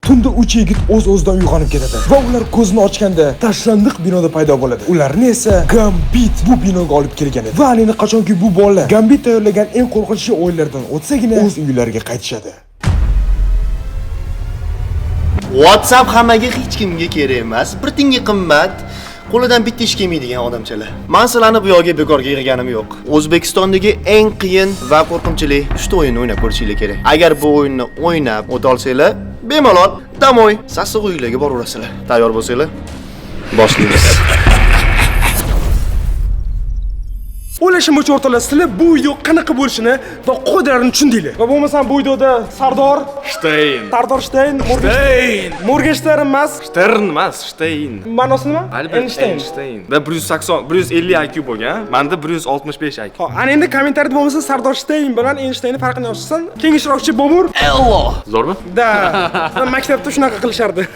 Tunda uch yigit o'z-o'zidan uyg'onib ketadi va ular ko'zini ochganda tashlandiq binoda paydo bo'ladi. Ularni esa Gambit bu binoga olib kelgan edi. Va endi qachonki bu bolalar Gambit tayyorlagan eng qo'rqinchli o'yinlardan o'tsagina o'z uylariga qaytishadi. WhatsApp hammaga, hech kimga kerak emas. Bir tiyinga qimmat. Qo'lidan bitta ish kelmaydigan odamchalar. Men sizlarni bu yoqga bekorga yig'ganim yo'q. O'zbekistondagi eng qiyin va qo'rqinchli 3 ta o'yinni o'ynab ko'rishinglar kerak. Agar bu o'yinni o'ynab o'ta olsanglar, bemalol домой, sassiq uylarga boraverasizlar. Tayyor bo'lsanglar, boshlaymiz. O'ylashim bo'yicha, o'rtoqlar, sizlar bu video qanaqa bo'lishini va qoidalarini tushundinglar. Va bo'lmasam bu videoda Sardor Shteyn. Sardor Shteyn, Shteyn. Morgenstern emas. Stern emas, Shteyn. Ma'nosi nima? Albert Einstein. Einstein. Da 180, 150 IQ bo'lgan. Menda 165 IQ. Hop, ana endi kommentariyada bo'lmasa Sardor Shteyn bilan Einsteinni farqini yozsin. Keyingi ishtirokchi Bobur. Zo'rmi? Da. Maktabda shunaqa qilishardi.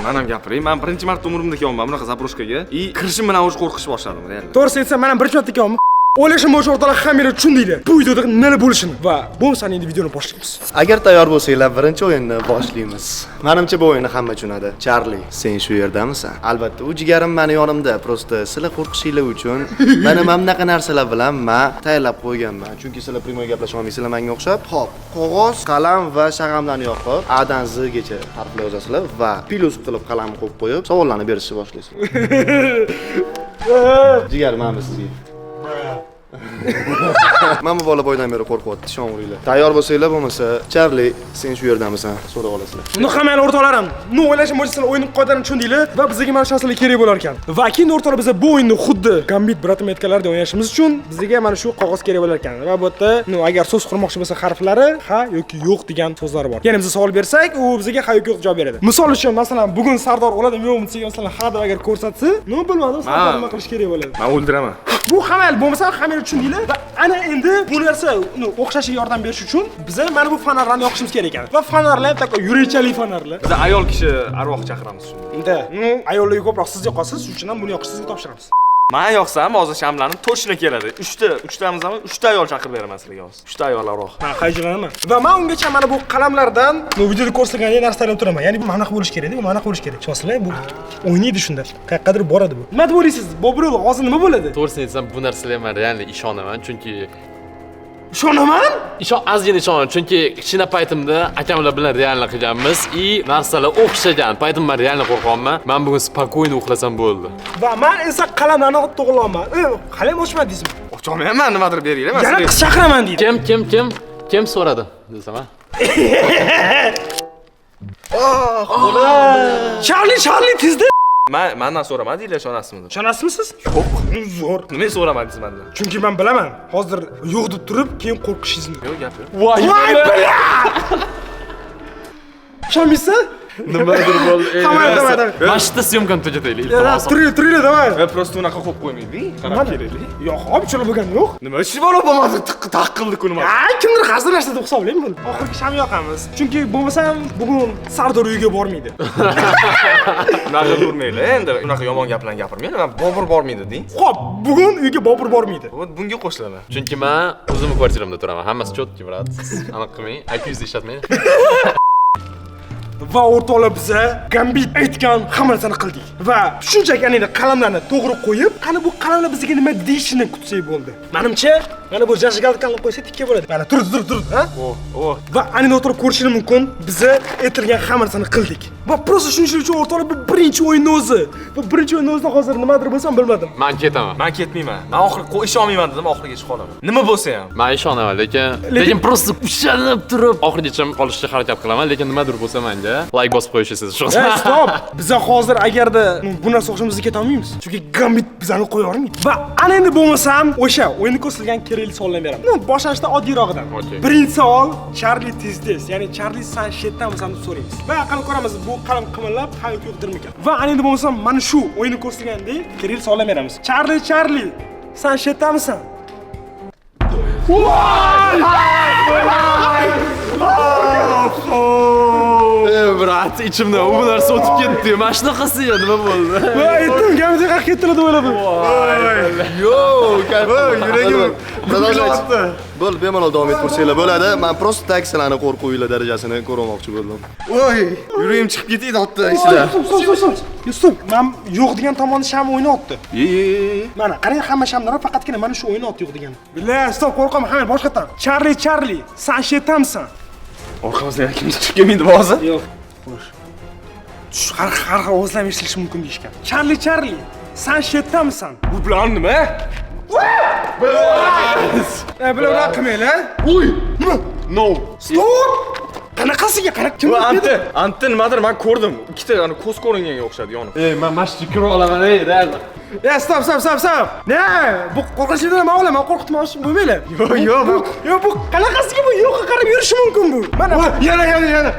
Men ham gapiray. Men birinchi marta umrimda kelyapman bunaqa заброшка ga. И kirishim bilan уже qo'rqish boshladim, реально. To'g'risi aytsam, men ham birinchi marta kelyapman. O'ylashim bo'yicha, o'rtoqlar, hammanglar tushundinglar bu videoda nimalar bo'lishini va bo'lmasa endi videoni boshlaymiz. Agar tayyor bo'lsanglar, birinchi o'yinni boshlaymiz. Menimcha, bu o'yinni hamma tushunadi. Charli, sen shu yerdamisan? Albatta, u jigarim meni yonimda. Просто sizlar qo'rqishinglar uchun mana bunaqa narsalar bilan men tayyorlab qo'yganman. Chunki sizlar прямой gaplasha olmaysizlar menga o'xshab. Xo'p, qog'oz, qalam va shag'amlarni yoqib, A dan Z gacha harflar yozasizlar va плюс qilib qalamni qo'yib qo'yib, savollarni berishni boshlaysizlar. Jigar, mana sizga. Mana bu bola boydan beri qo'rqyapti, ishonaveringlar. Tayyor bo'lsanglar, bo'lmasa, Charli, sen shu yerdamisan? So'rab olasizlar. Ну, hammanglar, o'rtoqlarim, ну, o'ylashim bo'yicha sizlar o'yin qoidalarini tushundinglar va bizga mana shu narsalar kerak bo'lar ekan. Va keyin, o'rtoqlar, biz bu o'yinni xuddi Gambit брат im aytganlaridek o'ynashimiz uchun bizga mana shu qog'oz kerak bo'lar ekan. Va bu yerda, ну, agar so'z qurmoqchi bo'lsa, harflari ha yoki yo'q degan so'zlari bor. Ya'ni biz savol bersak, u bizga ha yoki yo'q javob beradi. Misol uchun, masalan, bugun Sardor o'ladimi yo'qmi desak, masalan, ha deb agar ko'rsatsa, ну, bilmadim, Sardor nima qilish kerak bo'ladi. Men o'ldiraman. Bu hamma bo'lmasa hammanglar tushundinglar va ana endi bu narsa uni o'xshashiga yordam berish uchun biza mana bu fonarlarni yoqishimiz kerak ekan. Va fonarlar ham такой yurakchali fonarlar. Biz ayol kishi arvoh chaqiramiz shunda. Endi, ну, ayollarga ko'proq siz yoqasiz, shuning uchun ham buni yoqishni sizga topshiramiz. Men yoqsam hozir shamlarni точно keladi. 3 ta, uchtamiz ham 3 ta ayol chaqirib beraman sizlarga hozir. 3 ta ayol arvoh. Man hayajonlanaman. Va men ungacha mana bu qalamlardan, ну, videoda ko'rsatilgan narsalarni turaman. Ya'ni bu mana bunaqa bo'lishi kerak, bu mana bunaqa bo'lishi kerak. Tushunasizlar, bu o'ynaydi shunda. Qayoqqadir boradi bu. Nima deb o'ylaysiz? Boburul, hozir nima bo'ladi? To'g'risini aytsam, bu narsalarga men реально ishonaman, chunki Ishonaman? Ozgina ishonaman, chunki kichkina paytimda akamlar bilan реально qilganmiz и narsalar o'xshagan. Paytim men реально qo'rqyapman. Men bugun спокойно uxlasam bo'ldi. Va men esa qalamlarni to'g'rilayapman. Hali ham ochmadingizmi? Ocholmayapman, nimadir beringlar. Men Yana sizlarga- qiz chaqiraman deydi. Kim so'radi desam, ha? Charli, Charli, tezda. Men mendan so'ramadinglar ishonasizmi deb. Ishonasizmi siz? Yo'q. Zo'r. Nimaga so'ramadingiz mendan? Chunki men bilaman, hozir yo'q deb turib, keyin qo'rqishingizni. Yo'q, gap yo'q. Voy бля! Ishonmaysiz? Nimadir bo'ldi. Tamam, tamam, tamam. Mana shu yerda съёмка ni tugataylik, iltimos. Turinglar, turinglar, давай. Men просто unaqa qo'yib qo'ymaydi. Qarab kerakli. Yo'q, hop, chiroyli bo'lgani yo'q. Nima ish bola bo'lmadi, tiq taq qildi ku nima. Ha, kimdir hazillashdi deb hisoblayman buni. Oxirgi sham yoqamiz. Chunki bo'lmasam bugun Sardor uyiga bormaydi. Unaqa turmanglar endi, unaqa yomon gaplarni gapirmanglar. Men Bobur bormaydi deng. Xo'p, bugun uyga Bobur bormaydi. Вот bunga qo'shilaman. Chunki men o'zimni kvartiramda turaman. Hammasi чётки, брат. Aniq qilmang, IQ'ingizni ishlatmang. Va o'rtoqlar, biza Gambit aytgan hamma narsani qildik. Va shunchaki ana endi qalamlarni to'g'ri qo'yib, qani bu qalamlar bizga nima deyishini kutsak bo'ldi. Menimcha, mana bu зажигалка ni qo'ysa tikka bo'ladi. Mana tur, tur, tur, ha? O, o. Va ana o'tirib ko'rishingiz mumkin, biza aytilgan hamma narsani qildik. Va просто shuning uchun, o'rtoqlar, bu birinchi o'yinni o'zi. Va birinchi o'yinni o'zida hozir nimadir bo'lsam bilmadim. Men ketaman. Men ketmayman. Men oxiri ishonmayman dedim, oxirigacha qolaman. Nima bo'lsa ham. Men ishonaman, lekin просто ushalib turib oxirigacha qolishga harakat qilaman, lekin nimadir bo'lsa menga like bosib qo'yishingiz shu. Ey, стоп! Biza hozir agarda bu narsa o'xshamasa keta olmaymiz. Chunki Gambit bizani qo'ya olmaydi. Va ana endi bo'lmasam o'sha o'yinni ko'rsatilgan kerakli savollarni beraman. Ну, boshlanishda oddiyrog'idan. Okey. Birinchi savol Charli tez tez, ya'ni Charli san shetdanmisan deb so'raymiz. Va qani ko'ramiz bu qalam qimillab ha yoki yo'q dermikan. Va ana endi bo'lmasam mana shu o'yinni ko'rsatilgandek kerakli savollarni beramiz. Charli, Charli, san shetdanmisan? Voy! Брат, ichimdan u narsa o'tib ketdi. Mana shunaqasi nima bo'ldi? Va aytdim, Gambit qayerga ketdilar deb o'yladim. Yo, kayf. Yuragim продолжать. Bo'ldi, bemalol davom etaversanglar bo'ladi. Men просто так sizlarni qo'rquvinglar darajasini ko'rmoqchi bo'ldim. Voy, yuragim chiqib ketdi otdi ichida. Стоп, стоп, стоп, стоп. Стоп. Men yo'q degan tomonni sham o'ynayapti. Mana, qarang, hamma shamlar faqatgina mana shu o'ynayapti yo'q degan. Бля, стоп, qo'rqaman, hamma boshqatdan. Charlie, Charlie, san shetamsan. Orqamizdan kim chiqib kelmaydi hozir? Yo'q. Xo'sh. Tush har har xil ovozlar ham eshitilishi mumkin deyishgan. Charlie, Charlie, san shetamsan. Bu bilan nima? E, bular unaqa qilmanglar. Uy! Nima? No. Стоп! Qanaqasiga? Qanaqa kim Bu dedi? anti, anti nimadir men ko'rdim. Ikkita ani ko'z ko'ringanga o'xshadi yonib. Ey, men mana shu kirib olaman, ey, real. Ya, стоп, стоп, стоп, стоп. Ne? Bu qo'rqinchlidan man olaman, qo'rqitmoqchi bo'lmanglar. Yo'q, yo'q, Bu, yo'q, bu qanaqasiga bu yo'qqa qarab yurishi mumkin bu? Mana Yana, yana, yana.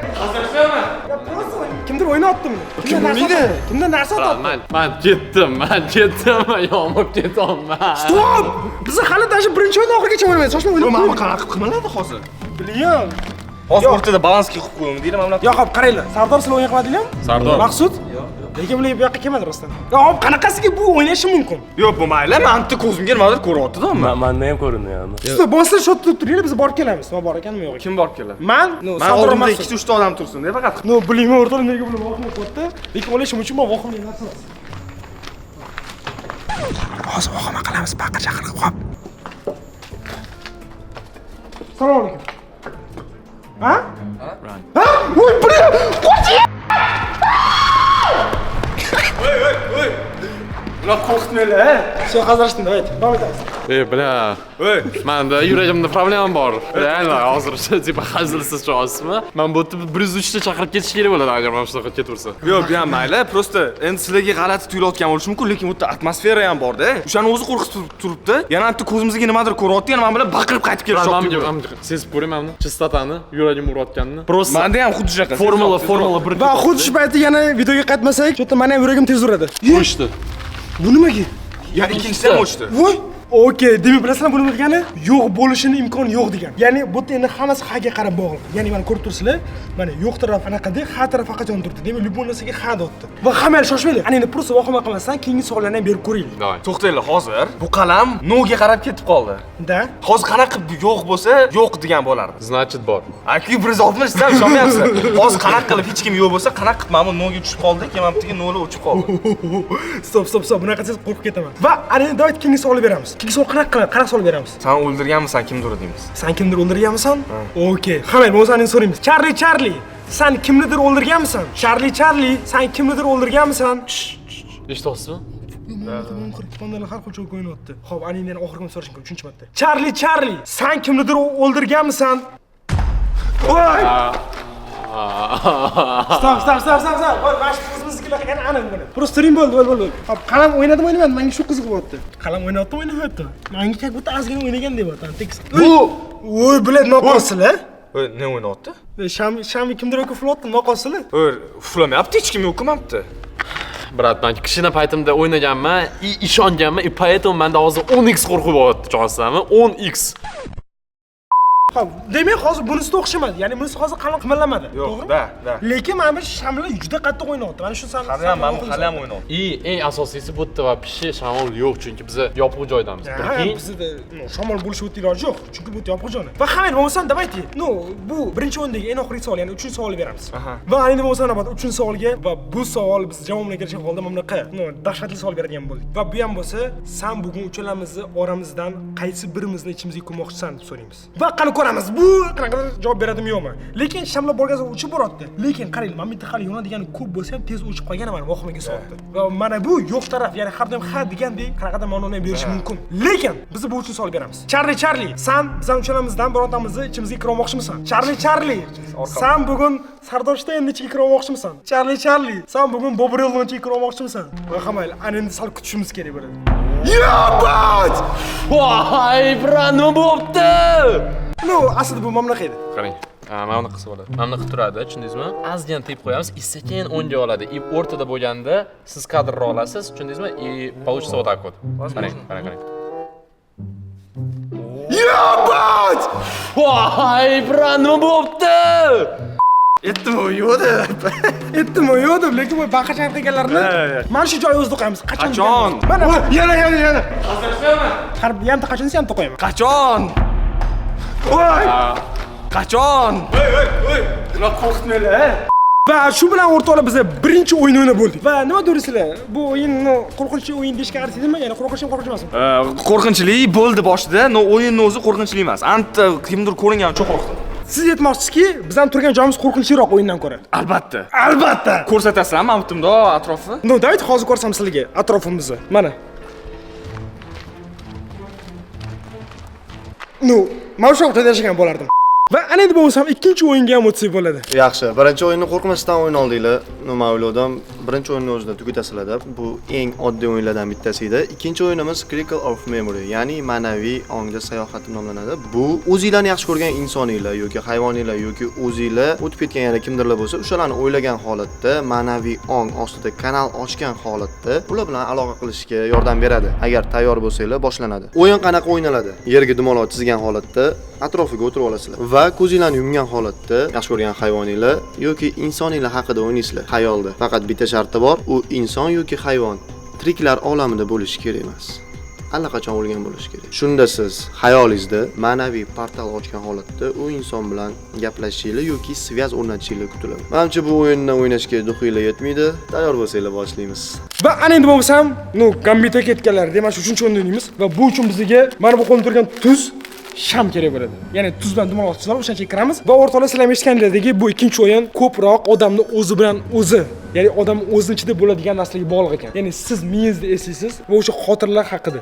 Ya, просто kimdir o'ynayapti buni. Kim o'ynaydi? Kimdir narsa otdi? Man ketdim, man ketdim, man yonib ketyapman. Стоп! Biz hali даже birinchi o'yin oxirigacha o'ynamaymiz. Shoshma o'ynab. Mana bu qanaqa qilib hozir? Bilgan. Hozir o'rtada balansga qilib qo'yamiz deydi mana. Yo'q, hop, qaranglar. Sardor sizlar o'yin qilmadinglarmi? Sardor. Maqsud? Yo'q. Lekin bular bu yoqqa kelmadi rostdan. Yo, hop, qanaqasiga bu o'ynashi mumkin? Yo'q, bu mayli, men anti ko'zimga nimadir ko'ryapti-da. Manda ham ko'rindi yani. Siz bo'lsa shu yerda turinglar, biz borib kelamiz. Nima bor ekanmi yo'q ekan. Kim borib keladi? Man, no, Men Sardor oldimda Maqsud. 2-3 ta odam tursin-da faqat. No, bilmayman o'rtoqlar nega bular vahima qilyapti. Lekin o'ylashim uchun bu vahimali narsa emas. Hozir vahima qilamiz, baqir chaqir qilib, hop. Assalomu alaykum. Ha? Ha? Voy, бля! Qo'y! Ular qo'rqitmanglar, ha? Всё, hazillashdim, давайте. Davom etamiz. Ey, бля. Manda yuragimda problema bor. Реально, hozir типа hazilsiz tushunyapsizmi? Man bu yerda 103 ta chaqirib ketish kerak bo'ladi agar mana shunaqa ketaversa. Yo'q, bu ham mayli. Просто endi sizlarga g'alati tuyulayotgan bo'lishi mumkin, lekin bu yerda atmosfera ham bor-da. O'shani o'zi qo'rqitib turibdi. Yana bitta ko'zimizga nimadir ko'ryapti, yana mana bular baqirib qaytib kelishyapti. Man sezib ko'ring mana chastotani, yuragim urayotganini. Просто Menda ham xuddi shunaqa. Formula 1 Va xuddi shu paytda yana videoga qaytmasak, shu yerda meni ham yuragim tez uradi. O'chdi. Bu nimaga? Ya ikkinchisi ham o'chdi. Voy! Okey, demak bilasizlar bu nima degani? Yo'q bo'lishini imkoni yo'q degan. Ya'ni bu yerda endi hammasi ha ga qarab bog'liq. Ya'ni mana ko'rib turibsizlar, mana yo'q taraf anaqada, ha taraf faqat yonib turibdi. Demak, любой narsaga ha deyapti. Va hamma shoshmaylik. Ana endi просто vahima qilmasdan keyingi savollarni ham berib ko'raylik. Давай. To'xtanglar, hozir bu qalam noga qarab ketib qoldi. Da? Hozir qanaqa qilib yo'q bo'lsa, yo'q degan bo'lardi. Значит bor. Aka 160 san ishonmayapsiz. Hozir qanaqa qilib hech kim yo'q bo'lsa, qanaqa qilib mana bu noga tushib qoldi, keyin mana bu yerga noli o'chib qoldi. Стоп, стоп, стоп. Bunaqa desangiz qo'rqib ketaman. Va ana endi давайте keyingi savolni beramiz. Keyingi savol qanaqa qilib, qanaqa savol beramiz? San o'ldirganmisan kimdir deymiz. San kimdir o'ldirganmisan? Okey. Hamma bo'lsa endi so'raymiz. Charlie, Charlie, san kimnidir o'ldirganmisan? Charlie, Charlie, san kimnidir o'ldirganmisan? Eshityapsizmi? Fondalar har xil cho'k o'ynayapti. Xo'p, ana endi yana oxirgi marta so'rashim kerak, uchinchi marta. Charlie, Charlie, san kimnidir o'ldirganmisan? Voy! Стоп, стоп, стоп, стоп, стоп. Voy, mana shu o'zimiznikilar qilgan aniq buni. Просто turing bo'ldi, bo'ldi, bo'ldi. Xo'p, qalam o'ynadimi, o'ynamadi? Menga shu qiziq bo'lyapti. Qalam o'ynayapti, o'ynamayapti. Menga как будто ozgina o'ynagandek bo'lyapti. Tekis. Bu, voy, блядь, nima qilyapsizlar? Voy, ne o'ynayapti? Sham, shami kimdir uflayapti, nima qilyapsizlar? Voy, uflamayapti, hech kim yo'q-ku. Брат, man kichkina paytimda o'ynaganman, и ishonganman, и поэтому menda hozir 10x qo'rquv bo'lyapti, tushunasizmi? 10x. Xo'p, demak hozir bunisida o'xshamadi. Ya'ni bunisi hozir qalam qimirlamadi. Yo'q, To'g'rimi? да, да. Lekin mana bu shamlar juda qattiq o'ynayapti. Mana shu san. Hali ham mana bu hali ham o'ynayapti. И eng asosiysi bu yerda вообще shamol yo'q, chunki biz yopiq joydamiz. Ha, Прикинь? bizda ну, shamol bo'lishi o'ta iloji yo'q, chunki bu yerda yopiq joy. Va hamma bo'lmasa давайте, ну, bu birinchi o'yindagi eng oxirgi savol, ya'ni uchinchi savolni beramiz. Va endi bo'lmasa navbat uchinchi savolga va bu savol biz javob bilan kelishgan holda mana bunaqa, ну, dahshatli savol beradigan bo'ldik. Va bu ham bo'lsa, san bugun uchalamizni oramizdan qaysi birimizni ichimizga ko'mmoqchisan deb so'raymiz. Va qani ko'ramiz, bu qanaqadir javob beradimi yo'qmi. Lekin shamlar borgan sari o'chib boryapti. Lekin qarang, mana bu yerda hali yonadigan ko'p bo'lsa ham tez o'chib qolgani mana vahimaga solyapti. Va mana bu yo'q taraf, ya'ni har doim ha degandek qanaqadir ma'noni ham berishi mumkin. Lekin biz bu uchun savol beramiz. Charlie, Charlie, san bizning uchalamizdan birontamizni ichimizga kirmoqchimisan? Charlie, Charlie, san bugun Sardorshtaynni ichiga kirmoqchimisan? Charlie, Charlie, san bugun Bobrelloning ichiga kirmoqchimisan? Va mayli, ana endi sal kutishimiz kerak bo'ladi. Ебать! Voy, брат, nima bo'pti? Ну, aslida bu mana bunaqa edi. Qarang. Mana bunaqa qilsa bo'ladi. Mana bunaqa turadi, tushundingizmi? Ozgina tepib qo'yamiz, и sekin o'ngga oladi. И o'rtada bo'lganda siz kadrni olasiz, tushundingizmi? И получится вот так вот. Qarang, qarang, qarang. Ебать! Voy, брат, nima bo'pti? Aytdim-ku, yo'q deb. Aytdim-ku, yo'q deb, lekin bu baqir-chaqir qilganlarni mana shu joy o'zida qo'yamiz. Qachon? Qachon? Mana Yana, yana, yana. har yana qachon desa ham qo'yaman. Qachon? Voy! Qachon? Voy, voy, voy. Nima qo'rqitmanglar, Va shu bilan o'rtoqlar biz birinchi o'yinni o'ynab bo'ldik. Va nima deysizlar? Bu o'yinni qo'rqinchli o'yin deyishga arziydimi? Ya'ni qo'rqinchli qo'rqinchli emasmi? Qo'rqinchli bo'ldi boshida, но o'yinni o'zi qo'rqinchli emas. Anta kimdir ko'ringani uchun qo'rqdim. Siz aytmoqchisizki, biz ham turgan joyimiz qo'rqinchliroq o'yindan ko'ra. Albatta. Albatta. Ko'rsatasizlarmi mana bundoq atrofni? Ну, давайте hozir ko'rsam sizlarga atrofimizni. Mana. Ну, mana shu yoqda yashagan bo'lardim. Va ana endi bo'lmasam ikkinchi o'yinga ham o'tsak bo'ladi. Yaxshi, birinchi o'yinni qo'rqmasdan o'yna oldinglar. Nima o'yladim? Birinchi o'yinni o'zida tugatasizlar deb. Bu eng oddiy o'yinlardan bittasi edi. Ikkinchi o'yinimiz Circle of Memory, ya'ni ma'naviy ongda sayohat nomlanadi. Bu o'zinglarni yaxshi ko'rgan insoninglar yoki hayvoninglar yoki o'zinglar o'tib ketgan yana kimdirlar bo'lsa, o'shalarni o'ylagan holatda ma'naviy ong ostida kanal ochgan holatda ular bilan aloqa qilishga yordam beradi. Agar tayyor bo'lsanglar, boshlanadi. O'yin qanaqa o'ynaladi? Yerga dumaloq chizgan holatda atrofiga o'tirib olasizlar va ko'zinglarni yumgan holatda yaxshi ko'rgan hayvoninglar yoki insoninglar haqida o'ynaysizlar xayolda. Faqat bitta sharti bor, u inson yoki hayvon tiriklar olamida bo'lishi kerak emas. Allaqachon o'lgan bo'lishi kerak. Shunda siz xayolingizda ma'naviy portal ochgan holatda u inson bilan gaplashishinglar yoki связь o'rnatishinglar kutiladi. Menimcha bu o'yinni o'ynashga дух inglar yetmaydi. Tayyor bo'lsanglar boshlaymiz. Va ana endi bo'lmasam, ну, Gambitga ketganlar, demak shu uchinchi o'yinni o'ynaymiz va bu uchun bizga mana bu qo'limda turgan tuz sham kerak bo'ladi. Ya'ni tuz bilan dumaloq chizib olib o'shancha kiramiz va o'rtoqlar sizlar ham eshitganlaringdek bu ikkinchi o'yin ko'proq odamni o'zi bilan o'zi, ya'ni odam o'zini ichida bo'ladigan narsalarga bog'liq ekan. Ya'ni siz miyangizda eslaysiz va o'sha xotiralar haqida.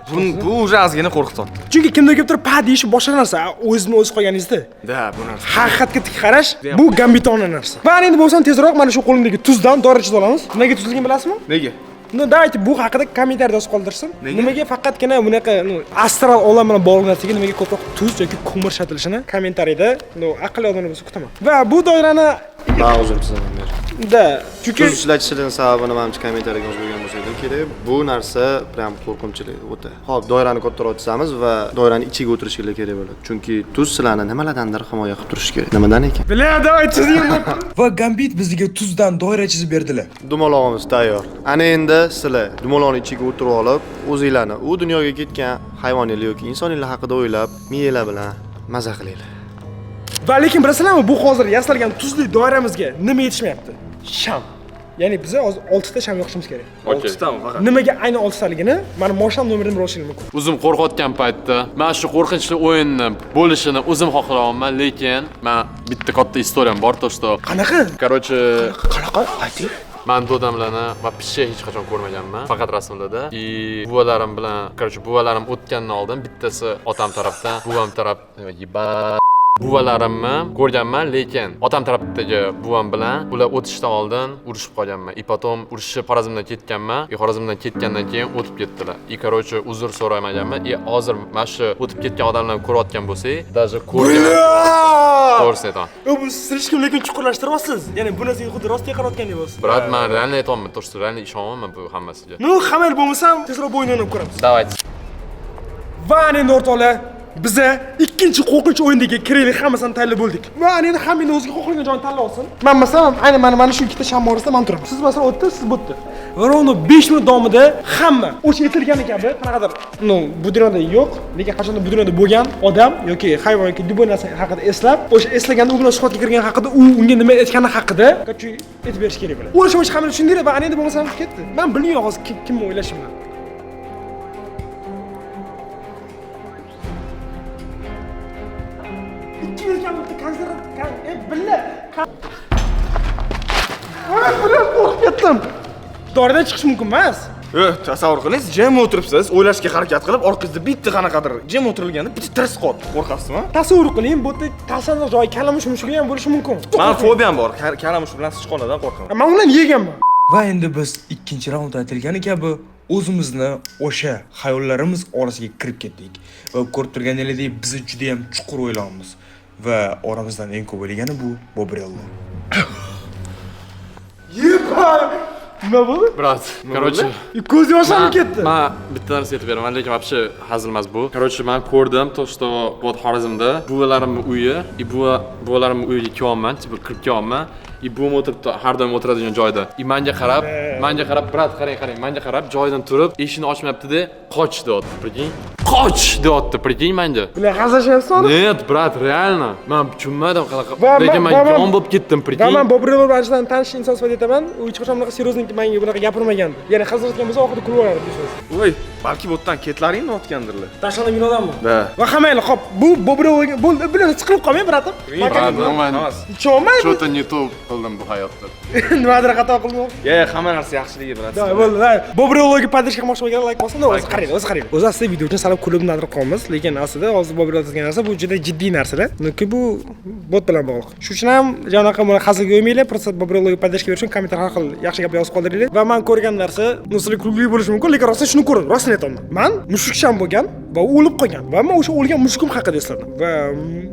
Bu уже ozgina qo'rqityapti. Chunki kimdir kelib turib pa deyishi boshqa narsa, o'zini o'zi qolganingizda. Да, bu narsa. Haqiqatga tik qarash bu gambitona narsa. Va ana endi bo'lsam tezroq mana shu qo'limdagi tuzdan doira chizib olamiz. Nimaga tuzligini bilasizmi? Nega? Ну, давайте bu haqida kommentariyada yozib qoldirsin. Nega? Nimaga faqatgina bunaqa, ну, astral olam bilan bog'liq narsaga nimaga ko'proq tuz yoki ko'mir ishlatilishini kommentariyada, ну, aqlli odamlar bo'lsa kutaman. Va bu doirani Men o'zim chizaman ber. da, chunki Tuz ishlatishining sababini menimcha kommentariyaga yozib qo'ygan bo'lsanglar kerak. Bu narsa prям qo'rqinchli o'ta. Xo'p, doirani kattaroq chizamiz va doirani ichiga o'tirishinglar kerak bo'ladi. Chunki tuz sizlarni nimalardandir himoya qilib turishi kerak. Nimadan ekan? Бля, давай chizing. Va Gambit bizga tuzdan doira chizib berdilar. Dumalog'imiz tayyor. Ana endi sizlar dumaloqni ichiga o'tirib olib, o'zinglarni u dunyoga ketgan hayvoninglar yoki insoninglar haqida o'ylab, miyanglar bilan maza qilinglar. Va lekin bilasizlarmi, bu hozir yasalgan tuzli doiramizga nima yetishmayapti? Sham. Ya'ni biz hozir 6 ta sham yoqishimiz kerak. Oltitami faqat? Nimaga aynan 6 taligini mana moshinam nomerini bilishing mumkin. O'zim qo'rqayotgan paytda mana shu qo'rqinchli o'yinni bo'lishini o'zim xohlayapman, lekin men bitta katta история m bor, то что Qanaqa? Короче, Qanaqa? Ayting. Man dodamlarni вообще hech qachon ko'rmaganman, faqat rasmlarda. И buvalarim bilan, короче, buvalarim o'tgandan oldin bittasi otam tarafdan, buvam taraf, еба buvalarimni ko'rganman, lekin otam tarafdagi buvam bilan ular o'tishdan oldin urushib qolganman. И потом urushib Xorazmdan ketganman. И Xorazmdan ketgandan keyin o'tib ketdilar. И короче, uzr so'ramaganman. И hozir mana shu o'tib ketgan odamlarni ko'rayotgan bo'lsak, даже ko'rgan. To'g'risini aytaman. Bu слишком lekin chuqurlashtiryapsiz. Ya'ni bu narsaga xuddi rostga qarayotgandek bo'lasiz. Брат, man реально aytyapman, то что реально ishonaman bu hammasiga. Ну, hamma bo'lmasam tezroq bu o'yinni o'ynab ko'ramiz. Давайте. Va ana endi o'rtoqlar, biza ikkinchi qo'rqinch o'yindagi kerakli hammasini tayyorlab bo'ldik. Va ana endi hamma endi o'ziga xohlagan joyini tanlab olsin. Men masalan, aynan mana shu ikkita sham orasida men turaman. Siz masalan o'tda, siz bu yerda. Va ровно 5 minut davomida hamma o'sha aytilgani kabi qanaqadir, ну, bu dunyoda yo'q, lekin qachondir bu dunyoda bo'lgan odam yoki hayvon yoki любой narsa haqida eslab, o'sha eslaganda u bilan suhbatga kirgan haqida, u unga nima aytgani haqida, короче, aytib berish kerak bo'ladi. O'sha hamma tushundinglar va ana endi bo'lmasam ketdi. Men bilmayman hozir kimni o'ylashimni. Ikki yil bitta konsert billa. Bilan qo'rqib ketdim. Doridan chiqish mumkin emas. Tasavvur qiling, jim o'tiribsiz, o'ylashga harakat qilib, orqangizda bitta qanaqadir jim o'tirilganda bitta tirs qotdi. Qo'rqasizmi? Tasavvur qiling, bu yerda tashlandiq joy kalamush mushugi ham bo'lishi mumkin. Mani fobiyam bor. Kalamush bilan sichqonlardan qo'rqaman. Men undan yeganman. Va endi biz ikkinchi raund aytilgani kabi o'zimizni o'sha xayollarimiz orasiga kirib ketdik. Va ko'rib turganingizdek biz juda ham chuqur o'ylaymiz. Va oramizdan eng ko'p o'ylagani bu Bobrello. Yepa! Nima bo'ldi? Брат, короче, Ko'z yoshlanib ketdi. Man bitta narsa aytib beraman, lekin вообще hazil emas bu. Короче, man ko'rdim то, что вот Xorazmda buvalarimni uyi, и buvalarimni uyiga kelyapman, типа kirib kelyapman. И buvam o'tiribdi, har doim o'tiradigan joyda. И manga qarab, брат, qarang, qarang, manga qarab joyidan turib, eshikni ochmayapti-da, qoch deyapti, прикинь. Qoch deyapti, прикинь manga. Bilan hazillashyapsizmi? Нет, брат, реально. Man tushunmadim qanaqa. Lekin man yomon bo'lib ketdim, Va прикинь. man Bobrilo bilan tanish inson sifatida aytaman, u hech qachon bunaqa серьезный menga bunaqa gapirmagandi. Ya'ni hazillashgan bo'lsa, oxirida kulib olardi deysiz. Voy, balki bu yerdan ketlaring deyotgandirlar. Tashlanib binodanmi? Да. Va hammaylar, xo'p, bu Bobriloga bo'ldi, bilan siqilib qolmang, братim. Брат, man Icholmaydi. что-то не то qildim bu hayotda. Nimadir xato qildim. Ya, hamma narsa yaxshiligi, брат. Да, bo'ldi. Да. Bobriloga поддержка qilmoqchi bo'lganlar like bossin, o'zi qaraydi, o'zi qaraydi. O'zi aslida video uchun salab kulib nimadir qolamiz, lekin aslida hozir Bobrilo aytgan narsa bu juda jiddiy narsalar. Chunki bu bot bilan bog'liq. Shuning uchun ham anaqa buni hazilga qo'ymanglar, просто Bobriloga поддержка berish uchun kommentar har xil yaxshi gap yozib qoldiringlar. Va men ko'rgan narsa, ну, sizlar kulgili bo'lishi mumkin, lekin rostdan shuni ko'rdim, rostini aytaman. Man mushukcham bo'lgan va u o'lib qolgan. Va men o'sha o'lgan mushukim haqida esladim. Va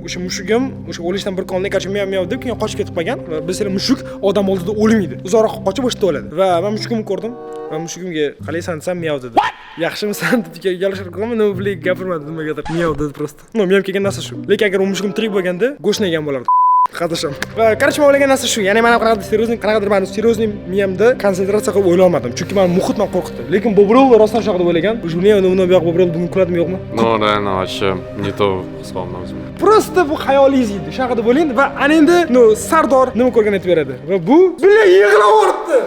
o'sha mushugim o'sha o'lishdan bir kun oldin, короче, miyav miyav deb keyin qochib ketib qolgan. Va bilsanglar, mushuk odam oldida o'lmaydi. Uzoqroq qochib o'sha o'ladi. Va men mushugimni ko'rdim. Va mushugimga qalaysan desam, miyav dedi. Yaxshimisan deb gaplashib qolganman, nima bilay, gapirmadi nimagadir. Miyav dedi просто. Ну, men ham kelgan narsa shu. Lekin agar u mushugim tirik bo'lganda, go'shtni yegan bo'lardi. Qadasham. Va короче, men o'ylagan narsa shu. Ya'ni men ham qanaqadir серьезный, qanaqadir mani серьезный miyamda konsentratsiya qilib o'ylay olmadim. Chunki mani muhit meni qo'rqitdi. Lekin Bobrov rostdan shunaqa deb o'ylagan. Uni undan buyoq Bobrov bugun kuladimi, yo'qmi? Ну, реально, вообще не то his qilyapman o'zim. Просто bu xayolingiz edi. Shunaqa deb o'ylang va ana endi, ну, Sardor nima ko'rgan aytib beradi. Va bu бля yig'lavordi.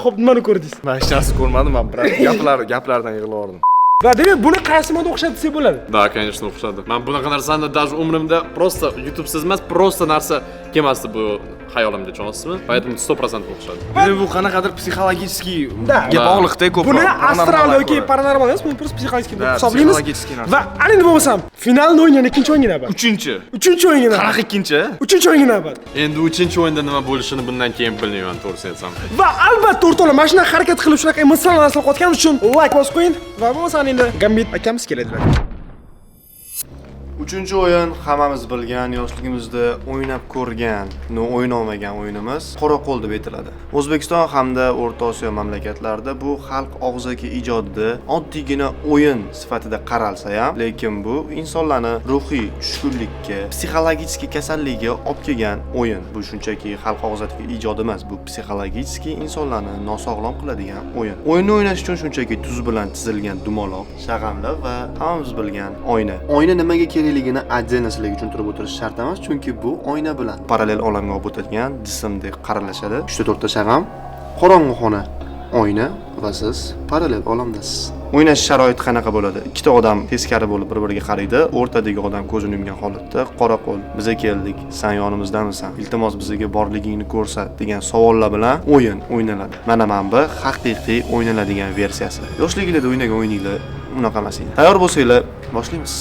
Xo'p, nimani ko'rdingiz? Man hech narsa ko'rmadim, man брат, gaplardan yig'lavordim. Va demak, buni qaysi moda o'xshatib desak bo'ladi? Да, конечно, o'xshadi. Man bunaqa narsani даже umrimda просто YouTube'siz emas, просто narsa kelmasdi bu xayolimga, tushunasizmi? Поэтому 100% o'xshadi. Demak, bu qanaqadir psixologический Да. ga bog'liqda ko'proq. Buni astral yoki Paranormal. paranormal emas, buni просто psixologik deb Да, hisoblaymiz. psixologический narsa. Va ana endi bo'lmasam, finalni o'ynagan ikkinchi o'yinga navbat. Uchinchi. Uchinchi o'yinga navbat. Qanaqa ikkinchi? Uchinchi o'yinga navbat. Endi uchinchi o'yinda nima bo'lishini bundan keyin bilmayman, to'g'risini aytsam. Va albatta, o'rtoqlar, mana shunaqa harakat qilib, shunaqa emotsional narsalar qilayotganim uchun like bosib qo'ying va bo'lmasa endi Gambit akamiz keladilar. Uchinchi o'yin hammamiz bilgan, yoshligimizda o'ynab ko'rgan, но o'ynolmagan o'yinimiz Qo'raqo'l deb aytiladi. O'zbekiston hamda O'rta Osiyo mamlakatlarida bu xalq og'zaki ijodida oddiygina o'yin sifatida qaralsa ham, lekin bu insonlarni ruhiy tushkunlikka, psixologik kasallikka olib kelgan o'yin. Bu shunchaki xalq og'zaki ijod emas, bu psixologik insonlarni nosog'lom qiladigan o'yin. O'yinni o'ynash uchun shunchaki tuz bilan chizilgan dumaloq, shag'amlar va hammamiz bilgan oyna. Oyna nimaga kerakligini отдельно sizlarga tushuntirib o'tirish shart emas, chunki bu oyna bilan parallel olamga olib o'tadigan jismdek qaralashadi. 3 ta 4 ta shag'am, qorong'u xona, oyna va siz parallel olamdasiz. O'ynash sharoiti qanaqa bo'ladi? Ikkita odam teskari bo'lib bir-biriga qaraydi. O'rtadagi odam ko'zini yumgan holatda "Qo'raqo'l, biza keldik, san yonimizdamisan? Iltimos, bizga borligingni ko'rsat" degan savollar bilan o'yin o'ynaladi. Mana bu haqiqiy o'ynaladigan versiyasi. Yoshliginglarda o'ynagan o'yininglar unaqa emas edi. Tayyor bo'lsanglar, boshlaymiz.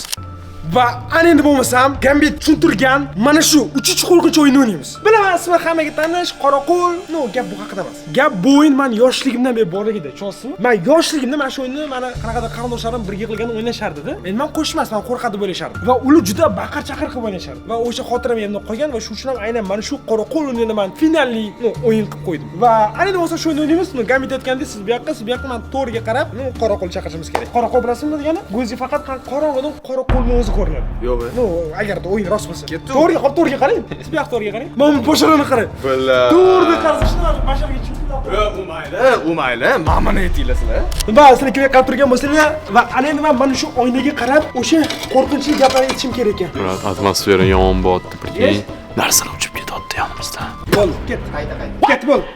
Va ana endi bo'lmasam, Gambit tushuntirgan mana shu uchinchi qo'rqinchli o'yinni o'ynaymiz. Bilaman, ismi hammaga tanish, Qo'raqo'l. Но, gap bu haqida emas. Gap bu o'yin man yoshligimdan beri borligida, tushunasizmi? Man yoshligimda mana shu o'yinni mani qanaqadir qarindoshlarim birga qilgan o'ynashardi-da. Endi man qo'shmasman, qo'rqadi deb o'ylashardi. Va ular juda baqir-chaqir qilib o'ynashardi. Va o'sha xotiram endi qolgan va shu uchun ham aynan mana shu Qo'raqo'l o'yinini man finalli, но, o'yin qilib qo'ydim. Va ana endi bo'lsa shu o'yinni o'ynaymiz. Но, Gambit aytgandek, siz bu yoqqa, siz bu yoqqa, man to'g'riga qarab, но, Qo'raqo'l chaqirishimiz kerak. Qo'raqo'l bilasizmi nima degani? Ko'zga faqat qorong'idan Qo'raqo'lni o'zi ko'rinadi. Yo'q. Но, agarda o'yin rost bo'lsa. Ketdi. To'g'riga, hop, to'g'riga qarang. Siz bu yoq to'g'riga qarang. Mana bu basharani qarang. Бля. To'g'riga qarasa shunaqa basharaga chiqib. U mayli, u mayli. Mana buni aytinglar sizlar. Va sizlar kimga qarab turgan bo'lsanglar va ana endi man mana shu oynaga qarab o'sha qo'rqinchli gaplarni aytishim kerak ekan. Брат, atmosfera yomon bo'lyapti, прикинь. Narsalar uchib ketyapti yonimizdan. Bo'ldi, ketdi. Qayta qayta. Ketdi, bo'ldi.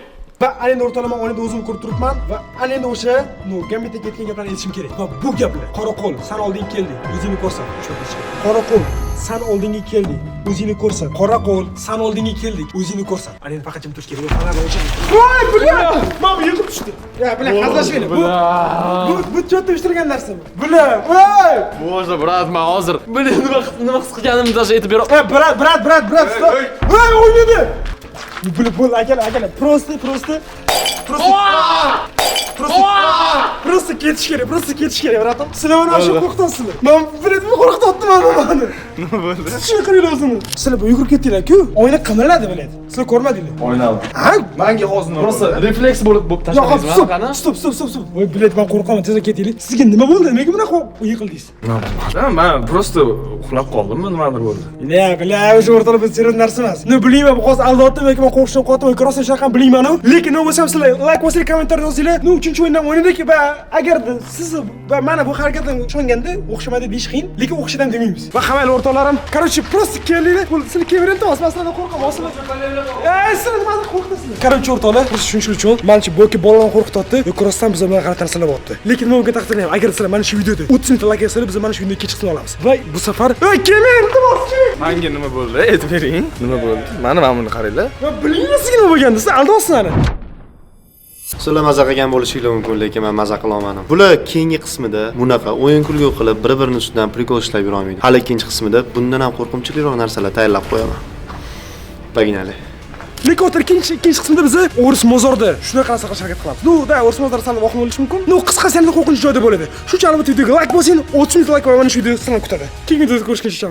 Va ana endi o'rtoqlar, man oynada o'zim ko'rib turibman va ana endi o'sha, но, Gambitga ketgan gaplarni aytishim kerak. Va bu gaplar: "Qo'raqo'l, san oldinga kelding, o'zingni ko'rsat." Uch marta aytish kerak. "Qo'raqo'l, san oldinga kelding, o'zingni ko'rsat. Qo'raqo'l, san oldinga keldik, o'zingni ko'rsat." Ana endi faqat jim turish kerak. Fonarni o'chir. Voy, бля! Mana bu yiqilib tushdi. Ya, бля, hazillashmanglar. Bu cho'tda uyushtirgan narsami? Бля, voy! Боже, брат, man hozir, блин, nima his qilganimni даже aytib bera E, брат, брат, брат, брат, стоп. Voy, o'ynadi. Бля, bo'ldi, akalar, akalar, просто, просто, просто. Просто ketish kerak, просто ketish kerak, братан. Sizlar mana shu qo'rqitasizlar. Man biletni qo'rqityapti mana mani. Nima bo'ldi? Shuni qaranglar o'zini. Sizlar bu yugurib ketdinglar-ku. Oyna qimirladi, bilet. Sizlar ko'rmadinglar. Oynadi. Ha? Manga hozir nima Просто bo'ldi? Refleks bo'lib Yo'q, tashladingizmi стоп, anaqani? Стоп, стоп, стоп, стоп. Voy, bilet, man qo'rqaman, tezroq ketaylik. Sizga nima bo'ldi? Nimaga bunaqa yiqildingiz? Ha, man просто uxlab qoldimmi, nimadir bo'ldi. Не, бля, уже o'rtoqlar, biz serios narsa emas. Ну, bilmayman, bu hozir aldayaptimi yoki man qo'rqishdan qotyapman yoki rostdan shunaqa bilmayman. Lekin nima bo'lsa ham sizlar layk bosinglar, kommentariy yozinglar. Ну, uchinchi o'yindan o'ynadik va agar siz va mana bu harakatdan ishonganda o'xshamadi deyish qiyin, lekin o'xshadi ham demaymiz. Va hammanglar, o'rtoqlarim, короче, просто kelinglar. Sizlar kelib iltimos, man sizlardan qo'rqaman. Sizlar. Ey, sizlar nimadan qo'rqasizlar? Короче, o'rtoqlar, просто shuning uchun manimcha bu yoki bolalarni qo'rqityapti yoki rostdan biz bilan g'alati narsalar bo'lyapti. Lekin nima bo'lgan taqdirda ham, agar sizlar mana shu videoda 30 mingta layk yozsanglar, biz mana shu videoni ikkinchi qismini olamiz. Va bu safar, ey, kelmang, iltimos, kelmang. Manga nima bo'ldi? Aytib bering. Nima bo'ldi? Mana mana buni qaranglar. Va bilmayman sizga nima bo'lganini, siz aldayapsiz mani. Sizlar maza qilgan bo'lishinglar mumkin, lekin men maza qila olmadim. Bular keyingi qismida bunaqa o'yin kulgu qilib, bir-birini ustidan прикол ishlab yurolmaydi. Hali ikkinchi qismida bundan ham qo'rqinchliroq narsalar tayyorlab qo'yaman. Погнали. Lekin o'tir, ikkinchi qismida biz o'ris mozorda shunaqa narsa qilishga harakat qilamiz. Ну, да, o'ris mozorda sal vahima bo'lishi mumkin. Ну, qisqasi yanada qo'rqinchli joyda bo'ladi. Shu uchun albatta videoga layk bosing, 30 ming layk va mana shu video sizlarni kutadi. Keyingi videoda ko'rishguncha.